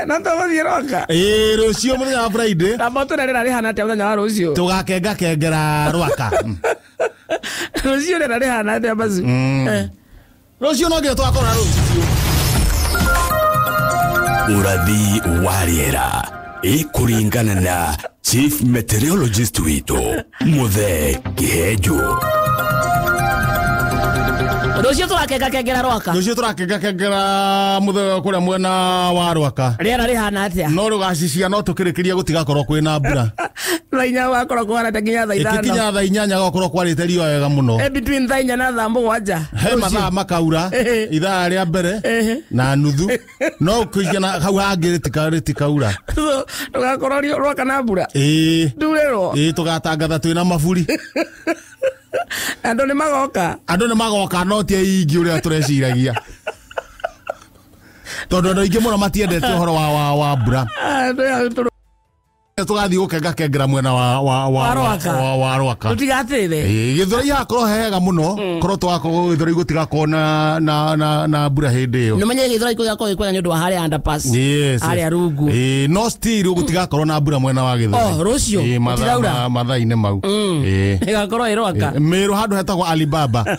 No tũgũthiĩ Rwaka. Ĩĩ, rũciũ mũthenya wa Friday. Tamba ũtwĩre rĩera rĩhana atĩa mũthenya wa rũciũ. Tũgakenga kengera Rwaka. Rũciũ rĩera rĩhana atĩa Bazu? Rũciũ no nginya tũgakorwo na rũciũ. Ũrathi wa rĩera ĩkũringana na chief meteorologist witũ Muthee Kĩhenjo. Rũciũ tũgakenga kengera Rwaka. Rũciũ tũrakenga kengera mũthenya kũrĩa mwena wa Rwaka. Rĩera rĩhana atĩa? No rũgacicia no tũkĩrĩkĩria gũtigakorwo kwĩna mbura. Thaa inya gũgakorwo kũhana ta nginya thaa ithano. Ĩkĩkinya thaa inyanya gũgakorwo kwarĩte riũa wega mũno. Between thaa inya na thaa mũgwanja. He mathaa makaura ithaa rĩa mbere na nuthu no kũigana hau hangĩ rĩtikaura. So, tũgakorwo Rwaka na mbura. Ĩĩ. Ndurĩrwo. Ĩĩ, tũgatangatha twĩna maburi. Andũ nĩ magoka. Andũ nĩ magoka no ti aingĩ ũrĩa tũreciragia. Tondũ andũ aingĩ mũno matiendete ũhoro wa mbura. Tũgathiĩ gũkenga kengera mwena wa Rwaka. wa Rwaka. Tũtigatĩre. Ĩĩ, Gĩthũrai hakorwo hega mũno. Korwo tũgakorwo Gĩthũrai gũtigakorwo na mbura hĩndĩ ĩyo. Nĩũmenye Gĩthũrai gũgakorwo gĩ kwega nĩ ũndũ wa harĩa underpass. Yes. Harĩa rungu. Ĩĩ, no still gũtigakorwo na mbura mwena wa Gĩthũrai. Oh, rũciũ. Ĩĩ, Gũtiraura. mathaa-inĩ mau. Ĩĩ. Ĩgakorwo ĩ Rwaka. Meru handũ hetagwo Alibaba.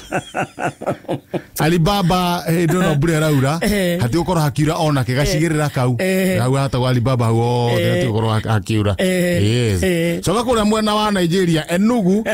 Alibaba hĩndĩ ĩno mbura ĩraura hatigũkorwo hakiura ona kĩ gacigĩrĩra kau. Hau hatagwo Alibaba hau hothe hatigũkorwo hakiura. Yes. Coka kũrĩa mwena wa Nigeria Enugu.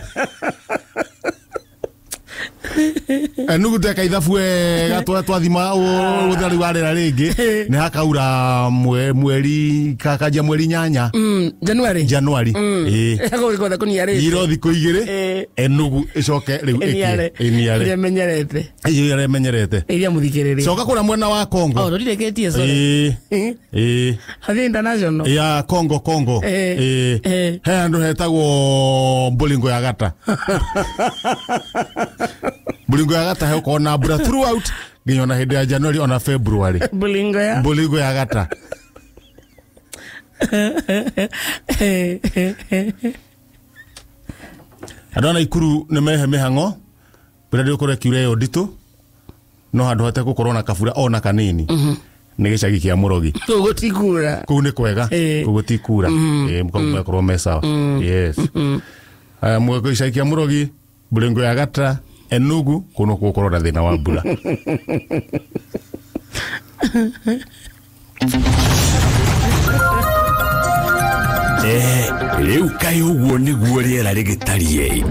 Enugu teka ithabu wega twathima ũtheri wa rĩera rĩngĩ nĩ hakaura mweri kanjia mweri 8. January. January. Ĩĩ. Gũgĩkotha kũniarĩte. Iro thikũ igĩrĩ Enugu ĩcoke rĩu ĩniare. ĩniare. Ĩrĩa ĩmenyerete. Ĩrĩa ĩmenyerete. Ĩrĩa mũthikĩrĩria. Coka kũrĩa mwena wa Congo. Oh, tũtirĩkĩtie, sorry. Ĩĩ. Ĩĩ. Hathiĩ international. Ya Congo Congo. Ĩĩ. He handũ hetagwo Mbulingo ya Gata. Mbulingo ya Gata hegũkorwo na mbura throughout nginya ona hĩndĩ ya January ona February. Mbulingo ya Mbulingo ya Gata. Andũ a Naikuru nĩ mehe mĩhang'o mbura ndĩgũkorwo ĩkiura ĩyo nditũ no handũ hategũkorwo na kabura ona kanini nĩ gĩcagi kĩa Mũrogi. Kũu gũtikura. Kũu nĩ kwega. Kũu gũtikura. Ĩĩ, kũu mekorwo me sawa. Yes. Aya, gĩcagi kĩa Mũrogi, Mbulingo ya Gata, Enugu, kũu no gũkorwo na thĩna wa mbura. Rĩu kaĩ ũguo nĩguo rĩera rĩgĩtariĩ.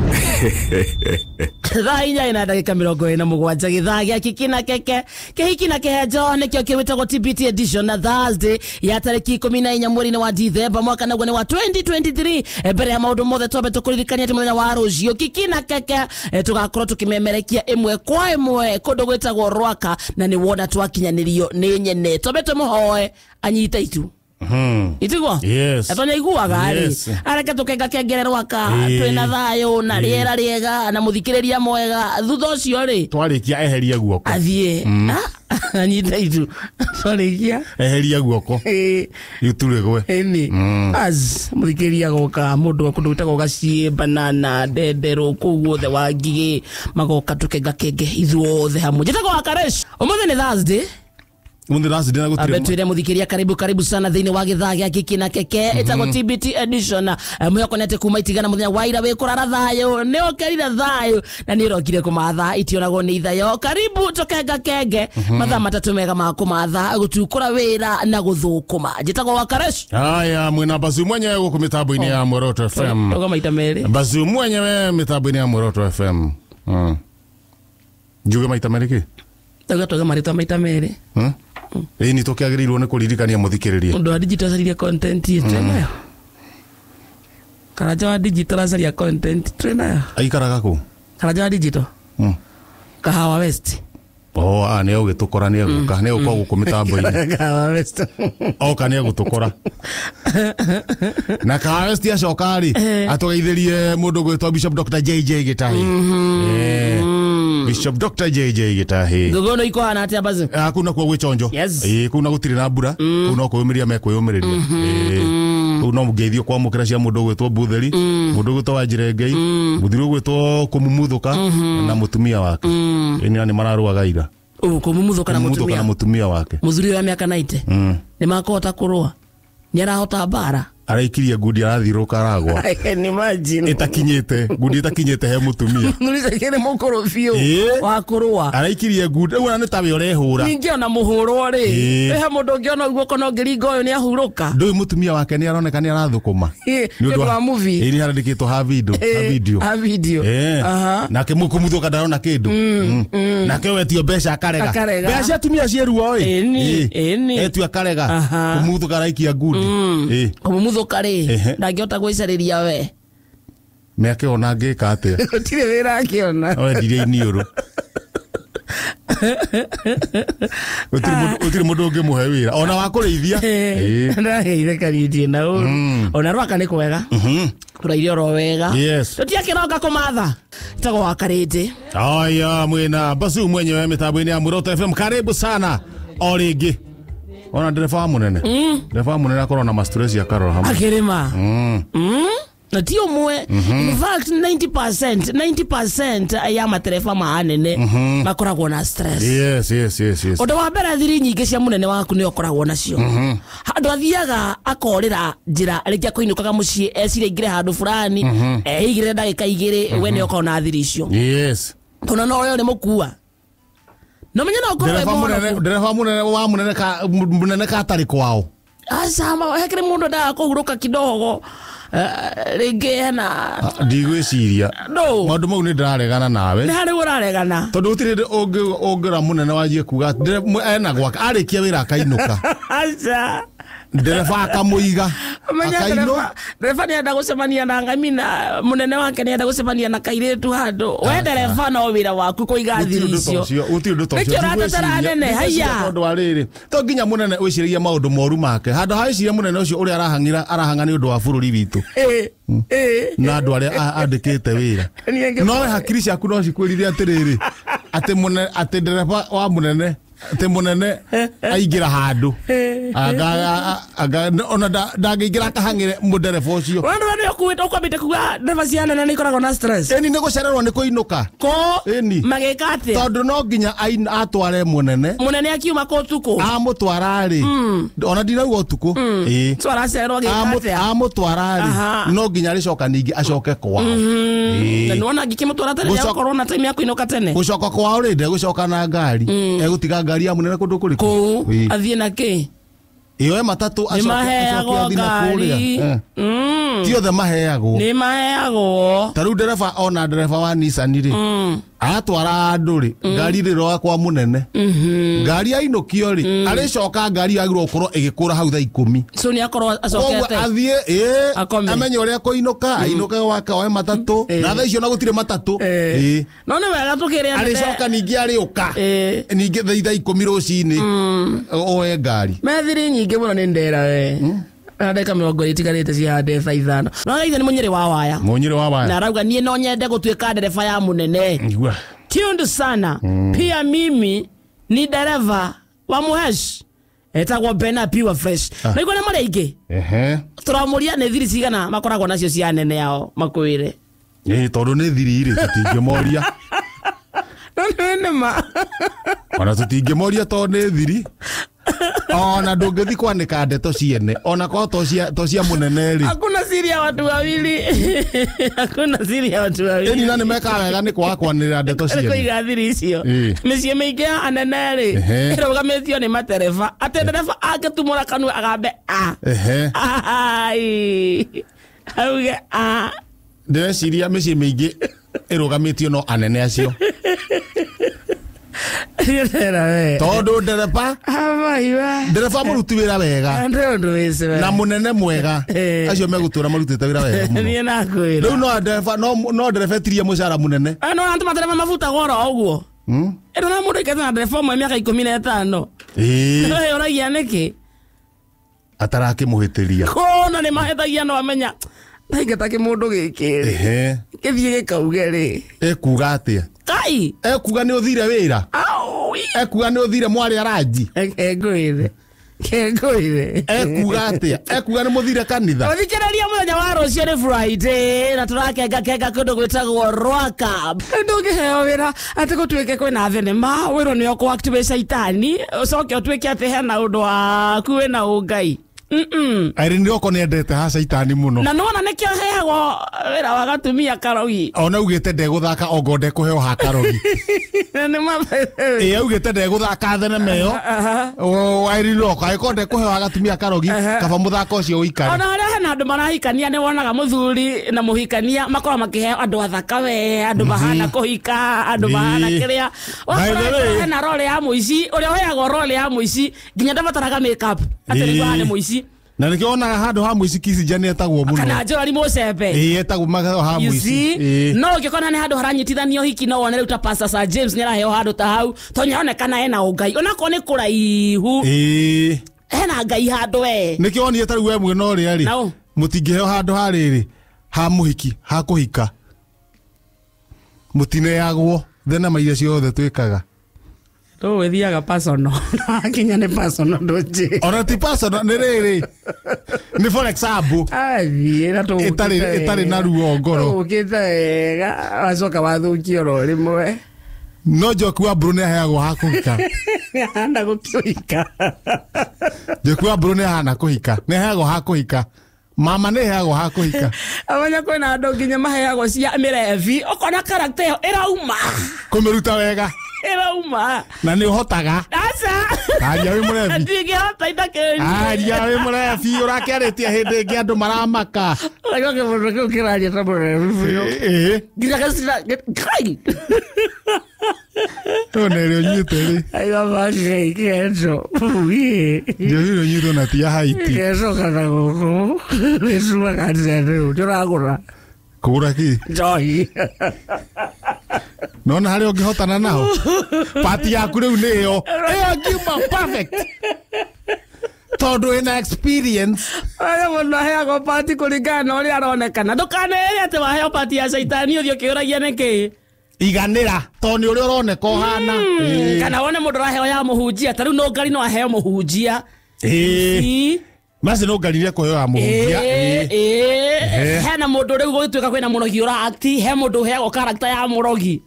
Thaa inya ina ndagĩka 27 gĩthaa gĩa kiki na keke kĩhiki na kĩhenjo nĩkĩo kĩwĩtagwo TBT edition na Thursday ya tarĩki 14 mweri-inĩ wa Dithemba mwaka naguo nĩ wa 2023. Mbere ya maũndũ mothe twambe tũkũririkania atĩ mũthenya wa rũciũ kiki na keke tũgakorwo tũkĩmemerekia ĩmwe kwa ĩmwe kũndũ gwĩtagwo Rwaka na nĩ wona twakinyanĩrio nĩ nyene. Twambe tũmũhoe anyite itu. Itiguo? Yes. Atonya iguaga rĩ. Yes. Areke tũkenga kengere Rwaka twĩna thayũ na rĩera rĩega na mũthikĩrĩria mwega. Thutha ũcio rĩ twarĩkia eheria guoko. Athiĩ. Anyite itu. Twarĩkia eheria guoko. Itu rĩgwe. Ĩni. Az mũthikĩrĩria goka mũndũ wa kũndũ gwĩtagwo Gaciĩ, Banana, Ndenderũ, kũu guothe wa Ngigĩ magoka tũkenga kenge ithuothe hamwe. Njĩtagwo Wakaresh. Ũmũthĩ nĩ Thursday. Mundu nasi dina gutire. Ambe twire muthikiria karibu karibu sana thiini wa githaa gĩa kiki na keke ĩtagwo TBT edition. Mwĩhoko nĩ atĩ kuma itigana mũthenya wa ira wĩ kũrara thayũ nĩ ũkerire thayũ na nĩ ũrokire kũmatha itionagwo nĩ ithayo. Karibu tũkenga kenge mathaa matatũ mega ma kũmatha gũtukũra wĩra na gũthũkũma. Njĩtagwo Wakaresh. Haya, mwena Bazu mwenyewe gũkũ mĩtambo-inĩ ya Mworoto FM. Toka maita merĩ. Bazu mwenyewe mĩtambo-inĩ ya Mworoto FM. Njuge maita merĩ kĩ? Toka toka marĩtwa maita merĩ. Ĩĩ nĩ tũkĩagĩrĩirwo nĩ kũririkania mũthikĩrĩria. Ũndũ wa digital acaria content twĩ nayo. Karanja wa digital acaria content twĩ nayo. Aikaraga kũ? Karanja wa digital. Kahawa West. Oh, nĩ egũgĩtũkora, nĩ egũka, nĩ egũka gũkũ mĩtambo-inĩ. Kahawa West. Oka nĩ egũtũkora. Na Kahawa West acoka rĩ, atũgeithĩrie mũndũ ũgwĩtwo Bishop Dr. JJ Gĩtahi. Bishop Dr. JJ Gĩtahi. Ngũgũ ikuhana atĩa Bazu? Kũu nakuo gwĩ chonjo. Yes. Ĩĩ, kũu na gũtirĩ na mbura. Kũu no kwĩyũmĩrĩria mekwĩyũmĩrĩria. Ĩĩ. Kũu no ngeithio kwamũkĩra cia mũndũ ũgwĩtwo Butheri, mũndũ ũgwĩtwo Wanjirengei, mũthuri ũgwĩtwo Kũmumuthũka na mũtumia wake. Ĩĩ, nĩ mararũaga ira. Kũmumuthũka na Kũmumuthũka na mũtumia. Mũtumia wake. Mũthuri wa mĩaka 90 nĩ makũhota kũrũa, nĩ arahota mbara. Araikirie ngundi, arathirũka, aragwa. I can imagine. Ĩtakinyĩte ngundi, ĩtakinyĩte he mũtumia. Mũthuri ũcio nĩ mũkũrũ biũ Ĩĩ. wa kũrũa. Araikirie ngundi rĩu, ona nĩ tawe ũrehũra. Ningĩ ona mũhũrwo rĩ, Ĩĩ. he mũndũ ũngĩona ũguo kono ũngĩringa ũyũ nĩ ahurũka. Ndũĩ mũtumia wake nĩ aroneka nĩ arathũkũma. Ĩĩ, nĩ ũndũ wa movie. Ĩĩ, nĩ harandĩkĩtwo ha video, ha video. Ha video. Eh. Aha. Nake mũkũmuthũka ndarona kĩndũ. Nake wetio mbeca akarega. Akarega. Mbeca cia atumia ciĩruo ĩ. Ĩni, ĩni. Etio akarega. Aha. Kũmuthũka araikia ngundi. Ĩĩ. Kũmumuthũka rĩ, Ehe. ndangĩhota gwĩcarĩria we. Mĩaka ĩyo ona angĩka atĩa? Gũtirĩ wĩra akĩona. Wendirie iniũrũ. Gũtirĩ mũndũ ũngĩmũhe wĩra ona wa kũrĩithia. Ĩĩ. Ndaheire karindie na ũru ona rwaka nĩ kwega, tũraire oro wega. Yes. Tũtiakĩroka kũmatha tagwo wa karĩndĩ. Aya, mwena basu mwenyewe mitambo-inĩ ya Muroto FM, karibu sana o rĩngĩ. Ona ndereba wa mũnene, ndereba wa mũnene akorwo na mastress akarora hamwe. Akĩrĩma. Na ti ũmwe, in fact 90% 90% ya matereba ma anene makoragwo na stress. Yes. Ũndũ wa mbere, thiri nyingĩ cia mũnene waku nĩ ũkoragwo nacio. Handũ athiaga akorĩra njĩra, rĩngĩ akũinũkaga mũciĩ eciria aingĩre handũ fulani, eigĩre ndagĩka 2, we nĩ ũkoragwo na thiri icio. Tondũ no ũrĩa nĩ mũkua no menye no ũkorwo wĩ Ndereba mũnene, mũhonoku. ndereba mũnene wa mũnene ka mũnene ka atarĩ kwao. Aca, hekĩrĩ mũndũ endaga kũhurũka kidogo. Rĩngĩ hena Ndigwĩciria. No. Maũndũ mau nĩ ndĩraregana nawe. Nĩ harĩ ũraregana. Tondũ gũtirĩ hĩndĩ ũngĩra mũnene wanjie kuga atĩ ena gwake, arĩkia wĩra akainũka. Aca. Ndereba akamũiga. Menya Akainũ- ndereba nĩ enda gũcemania na ngami na mũnene wake nĩ enda gũcemania na kairĩtu handũ. We ndereba no wĩra waku kũiga Gũtirĩ thiri ũndũ ta icio. ũcio, gũtirĩ ũndũ ta ũcio. Nĩkĩo ũratetera Ndigwĩciria- anene, ndigwĩciria, haiya. tondũ wa rĩrĩ, to nginya mũnene wĩciragia maũndũ moru make handũ ha wĩciria mũnene ũcio ũrĩa arahang'ĩra, arahang'a nĩ ũndũ wa bũrũri witũ Ĩ, ĩ. na andũ arĩa andĩkĩte wĩra. Niĩ ngĩ- No we hakiri ciaku no cikwĩrire atĩrĩrĩ, atĩ mũnene, atĩ ndereba wa mũnene, atĩ mũnene aingĩra handũ ona ndangĩingĩra akahang'ĩre mũndereba ũcio. We ndũra nĩ ũkuĩte ũkwambĩte kuga ndereba cia anene nĩ ikoragwo na stress. Ĩni, nĩ gũcererwo nĩ kũinũka. Kũ Ĩni. magĩka atĩa? Tondũ no nginya atware mũnene. Mũnene akiuma kũ ũtukũ? Amũtwara-rĩ, ona ndinauga ũtukũ. Ĩĩ. So aracererwo agĩka atĩa? Amũtwara-rĩ, Aha. no nginya arĩcoka ningĩ acoke kwao. Ĩĩ. Na nĩwona angĩkĩmũtwara tene, nĩagũkorwo na time ya kũinũka tene. Gũcoka kwao rĩ, ndegũcoka na ngari, egũtiga ngari ya mũnene kũndũ kũrĩkũ? Kũu. Ĩĩ. Athiĩ na kĩ? Ĩyoe matatũ, Nĩ acoke maheagwo athiĩ na kũrĩa. ngari. Eh. Ti othe maheagwo. Nĩ maheagwo. Ta rĩu ndereba, ona ndereba wa Nissan rĩ, aratwara andũ rĩ, ngari rĩroa kwa mũnene, ngari ainũkio rĩ, arĩcoka ngari yagĩrĩirwo gũkorwo ĩgĩkũra hau thaa 10. So nĩ akorwo Koguo acokete. athiĩ, ĩĩ, Akome. amenye ũrĩa kũinũka, ainũke gwake oe matatũ, na thaa icio na gũtirĩ matatũ. Ĩĩ. No nĩ wega tũkĩrĩ anene. Arĩcoka ningĩ arĩũka Ĩĩ. ningĩ thaa 10 rũcinĩ oe ngari. Me thiri nyingĩ mũno nĩ ndera we na ndagĩka 20 itigarĩte cihande thaa 5. No ithe nĩ mũnyĩrĩ wa waya. Mũnyĩrĩ wa Na waya. arauga niĩ no nyende gũtuĩka ndereba ya mũnene. Igua. Tundu sana. Pia mimi ni dereva wa muhesh etagwo Bena Pure Fresh. Na igua nĩ marĩa ingĩ Ehe. tũramũria nĩ thiri cigana makoragwo nacio cia anene ao makwĩre. Ĩĩ, tondũ nĩ thiri rĩ, tũtingĩmoria. No nĩ nĩma. Ona tũtingĩmoria tondũ nĩ thiri. Ona ndũngĩthi kwanĩka ndeto ciene ona korwo to cia mũnene rĩ. Hakuna siri ya watu wawili, hakuna siri ya watu wawili. Ĩni, na nĩ mekaga wega nĩ kwaga kwanĩrĩra ndeto nĩ ciene. kũiga thiri icio. Ĩĩ. Mĩciĩ mĩingĩ ya anene rĩ, ĩrũgamĩtio nĩ matereba, atĩ ndereba angĩtumũra kanua agambe a Ai. Auge a. Ndĩreciria mĩciĩ mĩingĩ ĩrũgamĩtio no anene acio. Ndĩrera we. Tondũ ndereba, Amaiwa. ndereba mũruti wĩra wega Ndĩ ũndũ wĩci we. na mũnene mwega, acio megũtũra marutĩte wĩra wega mũno. Niĩ nakwĩra. Rĩu no ndereba, no ndereba etirie mũcara mũnene. No antũ matereba mabutagwo oro ũguo. Ĩno na mũndũ aikarĩte na ndereba ũmwe mĩaka 15. Ĩĩ. Ũragia nĩkĩ? Atarakĩmũhĩtĩria. Kũna nĩ mahĩtagia, no amenya ndaingata kĩmũndũ gĩkĩ rĩ, gĩthiĩ gĩkauge rĩ. Ekuga atĩa? Kai. Ekuga nĩ ũthire wĩra. Au. Ekuga nĩ ũthire mwarĩ aranji. Reke ngwĩre. Kengũire. Ekuga atia? Ekuga nĩ mũthire kanitha. Ũthikĩrĩria mũthenya wa rũciũ nĩ Friday na tũrakenga kenga kũndũ gwĩtagwo Rwaka. Ndũngĩheo wĩra atĩ gũtuĩke kwĩna thenema wĩrwo nĩ ũkũ wĩ caitani ũcoke ũtuĩke atĩ hena ũndũ waku wĩna ũngai. Irene Roko nĩ endete ha caitani mũno. Na nĩwona nĩkĩo heagwo wĩra wa gatumia karogi. Ona augĩte ndegũthaka ongo ndekũheo ha karogi. Ĩ augĩte ndegũthaka thenema ĩyo. Irene Roko angĩkorwo ndekũheo ha gatumia karogi kaba mũthako ũcio ũikare. Ona harĩa hena andũ marahikania nĩ wonaga mũthuri na mũhikania makoragwo makĩheo andũ athaka we, andũ mahana kũhika, andũ mahana kĩrĩa. Wakora hena role ya mũici, ũrĩa ũheagwo role ya mũici nginya ndabataraga make up atĩ nĩguo ahane mũici. Na nĩkĩo wonaga handũ ha mũici Kissinger nĩ etagwo mũno. Kana Njorari Mũcembe. Ĩĩ etagwo ha mũici. No ũngĩkona nĩ handũ haranyitithanio hiki no wone rĩu ta Pastor Sir James nĩ araheo handũ ta hau tondũ nĩaronekana ena ũngai onakorwo nĩ kũraihu. Ĩĩ. Hena ngai handũ we. Nĩkĩo wonire ta rĩu we mwena ũrĩa rĩ mũtingĩheo handũ ha rĩrĩ ha mũhiki ha kũhika mũtineagwo thenema iria ciothe twĩkaga. Ndũgĩthiaga personal na kinya nĩ personal ndũnjĩ. Ona ti personal nĩ rĩrĩ nĩ for example athiĩ na ĩtarĩ na ruo ngoro tũgũkĩte wega wacoka wathũkia oro rĩmwe. No Njoki wa Mbũrũ nĩ aheagwo ha kũhika. Nĩahana gũkĩhika. Njoki wa Mbũrũ nĩ ahana kũhika, nĩ aheagwo ha kũhika. Mama nĩ aheagwo ha kũhika. Amenya kwĩna andũ nginya maheagwo cia mĩrebi ũkona character ĩyo ĩrauma kũmĩruta wega ĩrauma na nĩ ũhotaga. Aca. Aria wĩ mũrebi. Ndingĩhota itakĩria. Aria wĩ mũrebi ũrakĩarĩtie hĩndĩ ĩngĩ andũ maramaka. Ũraigua kĩmũndũ kĩu kĩraria ta mũrebi biũ. Ĩĩ. Nginya gacira kai. Tondũ nĩ ũnyuĩte rĩ. Aigua makai kĩenjo. Njohi ĩrĩa ũnyuĩte ona ti ya Haiti. Kĩenjo kana gũkũ. Wĩcuaga atĩa rĩu ndũragũra. Kũgũra kĩ? Njohi. Nona harĩa ũngĩhotana naho pati yaku rĩu nĩ ĩyo ĩyo ngiuma perfect tondũ ĩna experience. Ũrĩa mũndũ aheagwo pati kũringana na ũrĩa aronekana. Ndũkaneere atĩ waheo pati ya caitani ũthiĩ ũkĩũragia nĩkĩ. Iganĩra tondũ nĩ ũrĩa ũroneka ũhana. Kana wone mũndũ ũraheo ya mũhunjia ta rĩu no ngari no aheo mũhunjia. Ĩĩ. Maci no ngari iria kũheo ya mũhunjia. Hena mũndũ rĩu gũgĩtuĩka kwĩna mũrogi ũra act, he mũndũ ũheagwo character ya mũrogi.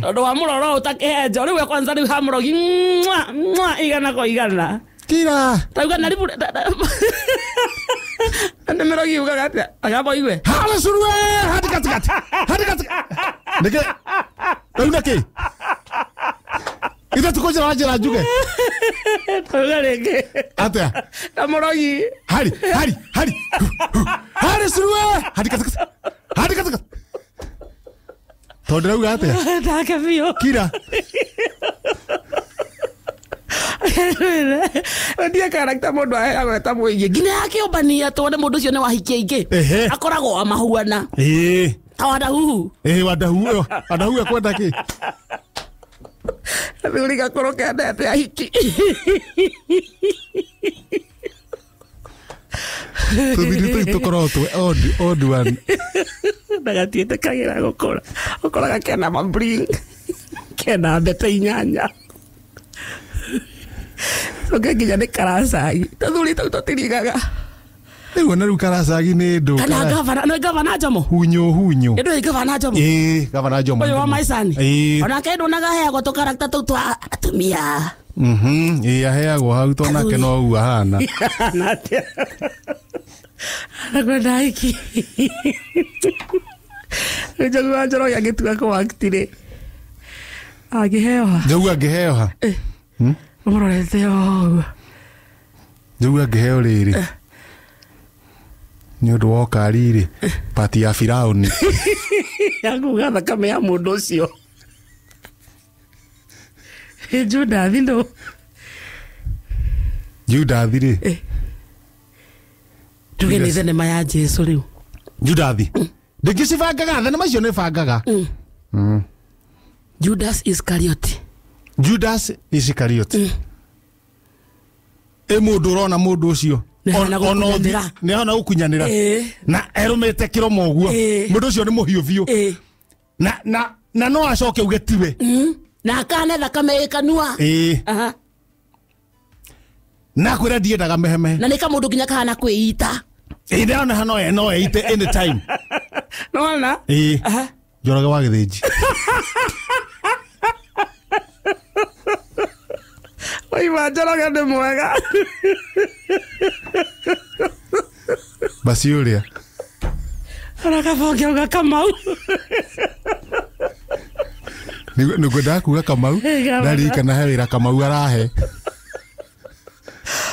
Tondũ wa mũroro ũtakĩhenjo rĩu we kwanza rĩu ha mũrogi igana kwa igana. Kira. Tauga na ribu nĩ mĩrogi ugaga atĩa? Agamba igue. Hala surue hadi katikati. Hadi katikati. Nĩkĩ? Rĩu nĩkĩ? Ithe tukũnjĩra wanjĩra njuge. Tauga rĩngĩ. Atĩa? Ta mũrogi. Hari hari hari. Hari surue hadi katikati. Hadi katikati. Tondũ ndĩrauga atĩa? Ndake biũ. Kira. Ndiye character mũndũ aheagwo ta mũingĩ nginya yakĩũmbania tuone mũndũ ũcio nĩ wahikia ingĩ akoragwo amahuana. Ĩĩ. Ta Wadahuhu. Ĩĩ Wadahuhu. Wadahuhu ekwenda kĩ? Athuri gakorwo kendete ahiki. Tũthiri tũu tũkoragwo twĩ odd one. Ndagatiĩtĩkagĩra gũkũra. Ũkoraga kena mabling. Kena mbete 8. Ũke nginya nĩ karacagi. Tũthuri tũu tũtirigaga. Rĩu ona rĩu karacagi nĩ ndũ. Kana gavana, nĩ gavana Jomo. Hunyo hunyo. Nĩ gavana Jomo. Ĩĩ, gavana Jomo. Ũyũ wa Maicani. Ĩĩ. Onake ndonaga aheagwo tũkarakta tũu twa atumia. Ĩĩ aheagwo hau tondũ nake no ũguo ahana. Ahana atĩa? Arakwenda hiki. Njogu wa Njoroge agĩtua kũ act rĩ. Angĩheo ha? Njogu angĩheo ha? Ũmũrorete o ũguo. Njogu angĩheo rĩrĩ. Nĩ ũndũ wa ũkari rĩ, pati ya Firaũni. Ya kuga thakame ya mũndũ ũcio. Judathi ndũ. Judathi rĩ. Tuge nĩ thenema ya Jesu rĩu. Judathi. Ndingĩcibangaga thenema icio nĩ bangaga. Judas Iscariot. Judas Iscariot. Ĩ mũndũ ũrona mũndũ ũcio nĩ ahana gũkunyanĩra na erũmĩte kĩromo ũguo mũndũ ũcio nĩ mũhiũ biũ na no acoke uge tiwe na akane thakame ĩ kanua. Na kwĩra ndiendaga mehemehe. Na nĩ kamũndũ nginya kahana kwĩita. Ĩ ndĩrona no eite anytime. Nĩwona? Ĩ. Njoroge wa Gĩthĩnji. Oima Njoroge nĩ mwega. Basi ũrĩa. Ona kabonge uga Kamau. Nĩngwendaga kuga Kamau. Ndaririkana he wĩra Kamau arahe.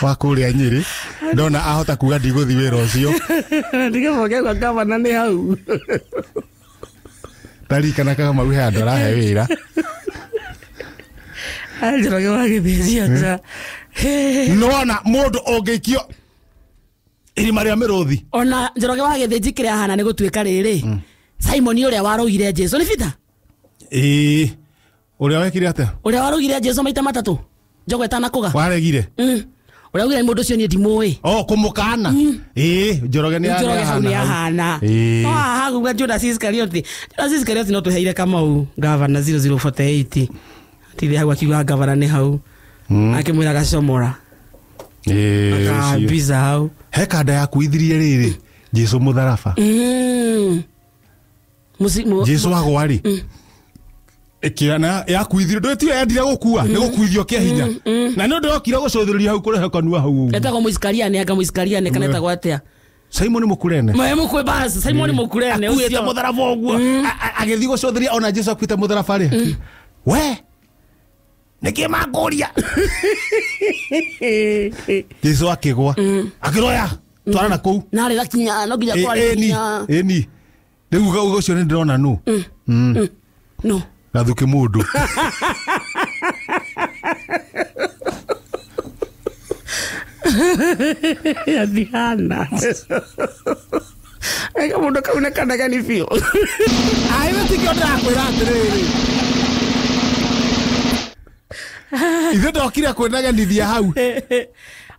Wa kũrĩa Nyĩrĩ. Ndona ahota kuga ndigũthiĩ wĩra ũcio. Ndigabonge uga gavana nĩ hau. Ndaririkana Kamau he andũ arahe wĩra. Njoroge wa Gĩthĩnji ata. Nĩwona mũndũ ũngĩikio irima rĩa mĩrũthi. Ona Njoroge wa Gĩthĩnji kĩrĩa ahana nĩ gũtuĩka rĩrĩ. Simon ũrĩa warũgire Jesu nĩ Peter? Ĩĩ. Ũrĩa wekire atĩa? Ũrĩa warũgire Jesu maita matatũ. Njogo ĩtanakũga. Waregire? Ũrĩa augire mũndũ ũcio niĩ ndimũĩ. Oh, kũmũkana. Ĩĩ, Njoroge nĩ ahana. No haha kuga Judas Iscariot. Judas Iscariot no tũheire Kamau gavana 0048. Tithe hau akiuga gavana nĩ hau. Akĩmwĩra gacomora. Ĩĩ. Kabisa hau. He kanda yakuithirie rĩrĩ Jesu mũtharaba. Jesu agwa rĩ. Ĩkĩana yakuithirie ndũĩ yendire gũkua nĩ gũkuithio kĩa hinya. Na nĩ ũndũ yokire gũcũthĩrĩria hau kũrehe kanua hau ũguo. Etagwo Mũisikariane anga Mũisikariane kana etagwo atĩa? Simon Mũkurene. Mũkwe basi Simon Mũkurene ũcio. Akuĩte mũtharaba ũguo. Agĩthiĩ gũcũthĩrĩria ona Jesu akuĩte mũtharaba rĩ. We nĩkĩ makũria? Jesu akĩgwa. Akĩroya twara na kũu. Narĩ gakinya no nginya kwarĩ kinya. Ĩni. Rĩu ũcio nĩ ndĩrona nũ. No. Gathuki mũndũ. Athihana. Eka mũndũ kau nĩ kanegeni biũ. Aithe tikĩo ndĩrakwĩra atĩrĩrĩ. Ithe ndokire kwĩnegenithia hau.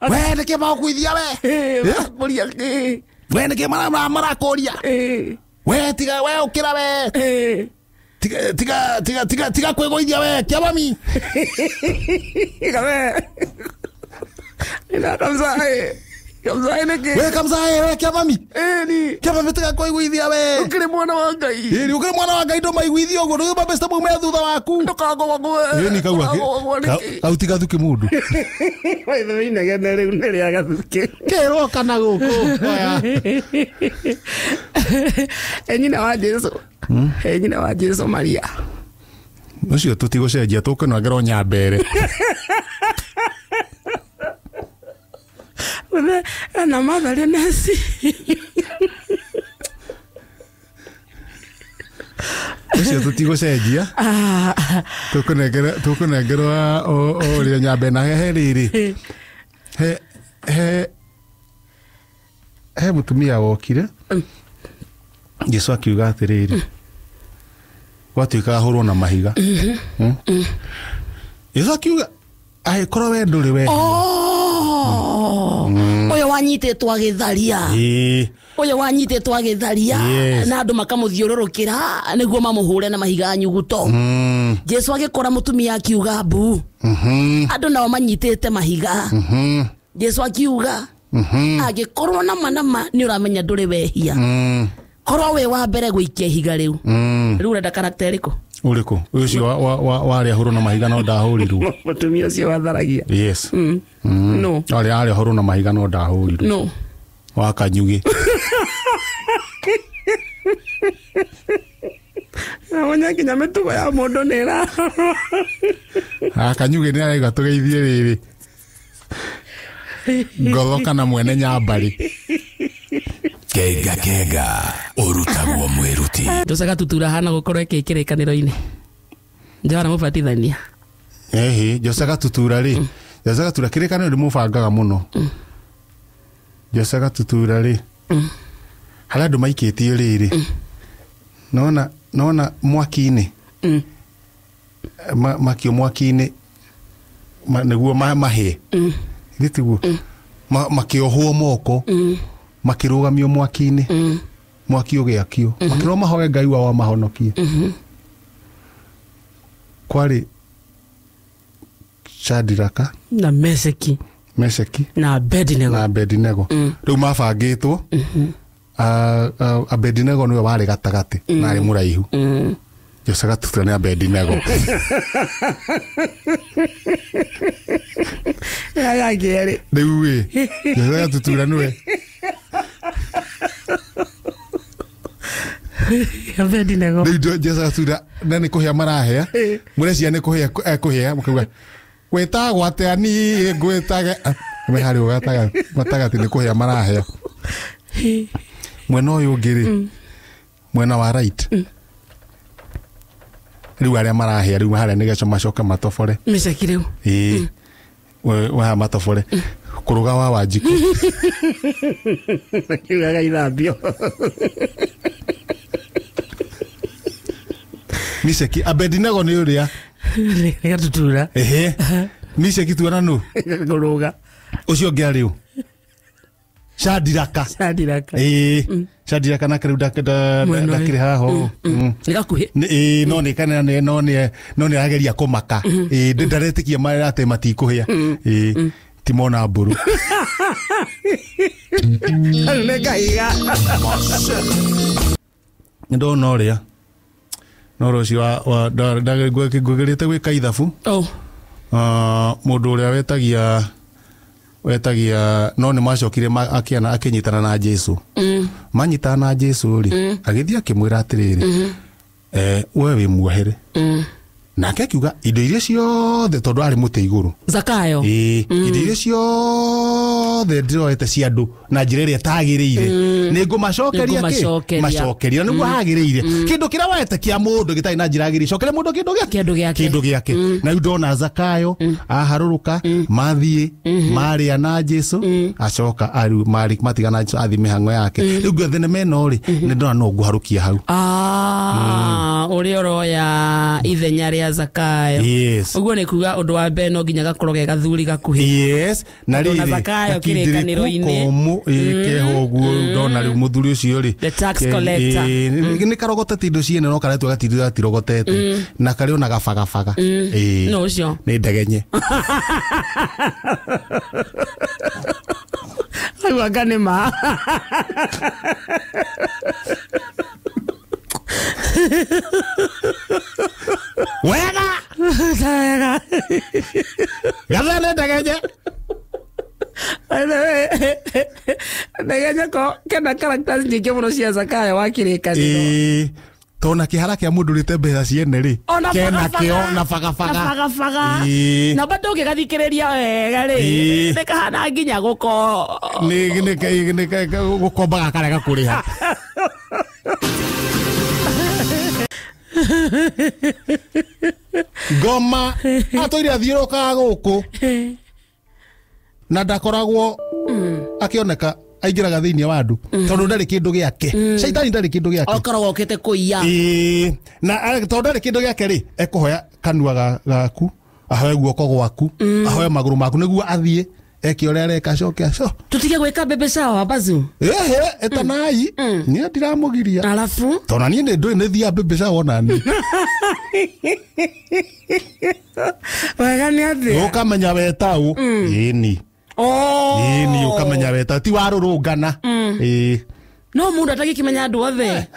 We nĩkĩ magũkuithia we? Marakũria kĩ? We nĩkĩ marakũria? We tiga we ũkĩra we. Tiga tiga tiga tiga tiga kwĩgũithia we kĩamami. Kabe. Ina kamzae. Kamzae nĩkĩ? We kamzae we kĩamami. Ĩni. Kĩamami tiga kwĩgũithia we. Ũkĩrĩ mwana wa Ngai. Ĩni ũkĩrĩ mwana wa Ngai ndũmaiguithie ũguo ndũgĩ mabesta mau me thutha waku. Ndũkagũagũe. Ĩni kau kau ti Gathuki mũndũ. Waithe inegene rĩu nĩ rĩa Gathuki. Kĩrwo kana gũkũ. Oya. E nyina wa Jesu. E nyina wa Jesu Maria. Ũcio tũtigũcenjia tũkũnongerwo Nyambere. Na mother nesi. Ũcio tũtigũcenjia. Tũkũnengerwo ũrĩa Nyambe na he rĩrĩ. He mũtumia wokire. Jesu akiuga atĩrĩrĩ. Gwatuĩkaga hũrwo na mahiga. Jesu akiuga angĩkorwo we ndũrĩ we. Ũyũ wanyitĩtwo agĩtharia. Ũyũ wanyitĩtwo agĩtharia na andũ makamũthiũrũrũkĩra nĩguo mamũhũre na mahiga nyuguto. Jesu agĩkora mũtumia akiuga mbu. Andũ nao manyitĩte mahiga. Jesu akiuga angĩkorwo nama nama nĩ ũramenya ndũrĩ wehia. Korwo we wa mbere gũikia ihiga rĩu. Rĩu ũrenda karakta ĩrĩkũ? Ũrĩkũ? Ũcio warĩa hũrwo na mahiga no ndahũrirwo. Mũtumia ũcio watharagia. Yes. No. Arĩa hũrwo na mahiga no ndahũrirwo. No. Wa Kanyugĩ. Namenya nginya mĩtugo ya mũndũ nĩ ĩra. Kanyugĩ nĩ arauga tũgeithie rĩrĩ. Ngotho kana mwene Nyambarĩ. Kega kega ũrutagwo mwĩruti. Jose Gatutura hana gũkorwo eke kĩrĩkanĩro-inĩ. Johana mũbatithania. Ehe, Jose Gatutura rĩ. Jose Gatutura kĩrĩkanĩro nĩ mũbangaga mũno. Jose Gatutura rĩ. Harĩa andũ maikĩtio rĩrĩ. Nona mwaki-inĩ. Makio mwaki-inĩ nĩguo mahĩe. Githĩ tiguo? Makĩohwo moko. Makĩrũgamio mwaki-inĩ. Mwaki ũgĩakio. Makĩrwo mahoe Ngai wao amahonokie. Kwarĩ Shadraka na Meseki. Mesheki na Abednego. Na Abednego. Rĩu mabangĩtwo. Abednego nĩwe warĩ gatagatĩ na arĩ mũraihu. Jose Gatutura nĩ Abednego. Rĩu ĩ Jose Gatutura nĩwe Abednego. Rĩu Jose Gatutura na nĩ kũhĩa marahĩa. Mũrecia nĩ kũhĩa ekũhĩa mũkauga wĩtagwo atĩa niĩ ngwĩtage. Me harĩ gatagatĩ nĩ kũhĩa marahĩa. Mwena ũyũ ũngĩ rĩ, mwena wa right. Rĩu arĩa marahĩa rĩu harĩa nĩgeco macoke matobore. Mesheki rĩu. Ĩĩ. Wa matobore. Kũrũga wa Wanjikũ. Kiugaga ithambio. Mesheki Abednego nĩ ũrĩa. Nĩ Gatutura. Ehe. Mesheki tuona nũ? Kũrũga. Ũcio ũngĩ arĩ ũ? Shadiraka. Shadiraka. Ĩĩ. Shadiraka nake rĩu ndakĩrĩ haha ũũ. Nĩ gakuhĩ. Ĩĩ no nĩ kana no nĩ no nĩ arageria kũmaka. Ĩĩ ndaretĩkia atĩ matikũhĩa. Ĩĩ ti mona mbũrũ. Nĩ ngahiga. Nĩ ndona ũrĩa. No rũciũ wa ngwĩgĩrĩte gwĩka ithabu. Mũndũ ũrĩa wetagia no nĩ macokire akĩana akĩnyitana na Jesu. Manyitana na Jesu rĩ, agĩthiĩ akĩmwĩra atĩrĩrĩ, we wĩ muohere. Nake akiuga indo iria ciothe tondũ arĩ mũtĩ igũrũ. Zakayo. Ĩĩ, indo iria ciothe ndĩroete cia andũ na njĩra ĩrĩa ĩtagĩrĩire nĩ ngũmacokeria kĩ? Macokeria nĩguo hagĩrĩire. Kĩndũ kĩrĩa waete kĩa mũndũ gĩtarĩ na njĩra yagĩrĩire, cokeria mũndũ kĩndũ gĩake. Kĩndũ gĩake. Na rĩu ndona Zakayo aharũrũka, mathiĩ marĩa na Jesu, acoka arĩu matigana Jesu athiĩ mĩhang'o yake. Rĩu ngĩona thenema ĩno rĩ, nĩ ndona no ngũharũkia hau. Ũrĩa ũroya ithenya rĩa Zakayo. Yes. Ũguo nĩ kuga ũndũ wa mbere no nginya gakorwo ge gathuri gakuhĩ. Yes. Na rĩrĩ Zakayo kĩrĩkanĩro-inĩ. Komu keho ũguo ndona rĩu mũthuri ũcio rĩ. The tax collector. Nĩ karogotete indo ciene no karetwo gatirogotete na karĩ ona gabagabaga. No ũcio. Nĩ ndegenye. Rĩu anga nĩ ma. Wega. Wega. Gatha nĩ ndegenye. Ndegenye ko kena characters nyingĩ mũno cia Zakayo wa kĩrĩkanĩro. Tona kĩhara kĩa mũndũ ũrĩte mbeca ciene rĩ, kena kĩo na bagabaga. Na bagabaga. Na bado ũngĩgathikĩrĩria wega rĩ, nĩ kahana nginya gũko. Nĩ gũkomba gakarega kũrĩha. Ngoma atũire athiũrũrũkaga gũkũ na ndakoragwo akĩoneka aingĩraga thĩinĩ wa andũ tondũ ndarĩ kĩndũ gĩake. Caitani ndarĩ kĩndũ gĩake. Okoragwo okĩte kũiya. Ĩĩ, na tondũ ndarĩ kĩndũ gĩake rĩ, ekũhoya kanua gaku, ahoe guoko gwaku, ahoe magũrũ maku nĩguo athiĩ eke ũrĩa areka acoke aco. Tũtige gwĩka bebe shower bazu. Ehe, etanai. Niĩ ndiramũgiria. Alafu tondũ niĩ nĩ ndũĩ nĩ thiaga bebe shower ona niĩ. Wega nĩ atĩa? Ũkamenya wetaũ. Ĩni. Ĩni ũkamenya weta ti warũrũngana. Ĩĩ. No mũndũ atagĩkĩmenya andũ othe.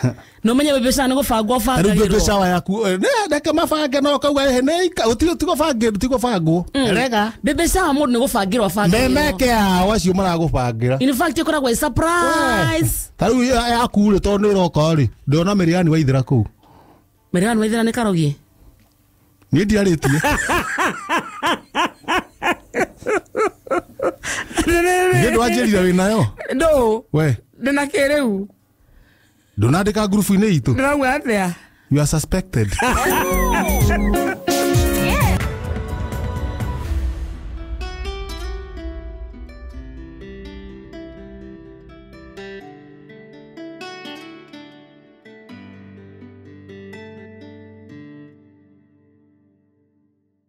No menye bebe shower nĩ gũbangwo bangagĩrwo. Rĩu bebe shower yaku reke mabange no kauga ehe nĩ tigũbangwo. Rega. Bebe shower mũndũ nĩ gũbangĩrwo abangagĩrwo. Memeke ao acio maragũbangĩra. In fact ĩkoragwo ĩ surprise. Ta rĩu yaku rĩ tondũ nĩ ũroka rĩ, ndona Mĩrĩani waithĩra kũu. Mĩrĩani waithĩra nĩ karogie? Niĩ ndiarĩtie. Nĩ ndwanjĩrire wĩnayo? Ndũ. We. Ndĩna kĩ rĩu? Ndũnandĩka ngurubu-inĩ itũ? Ndĩrauga atĩa? You are suspected.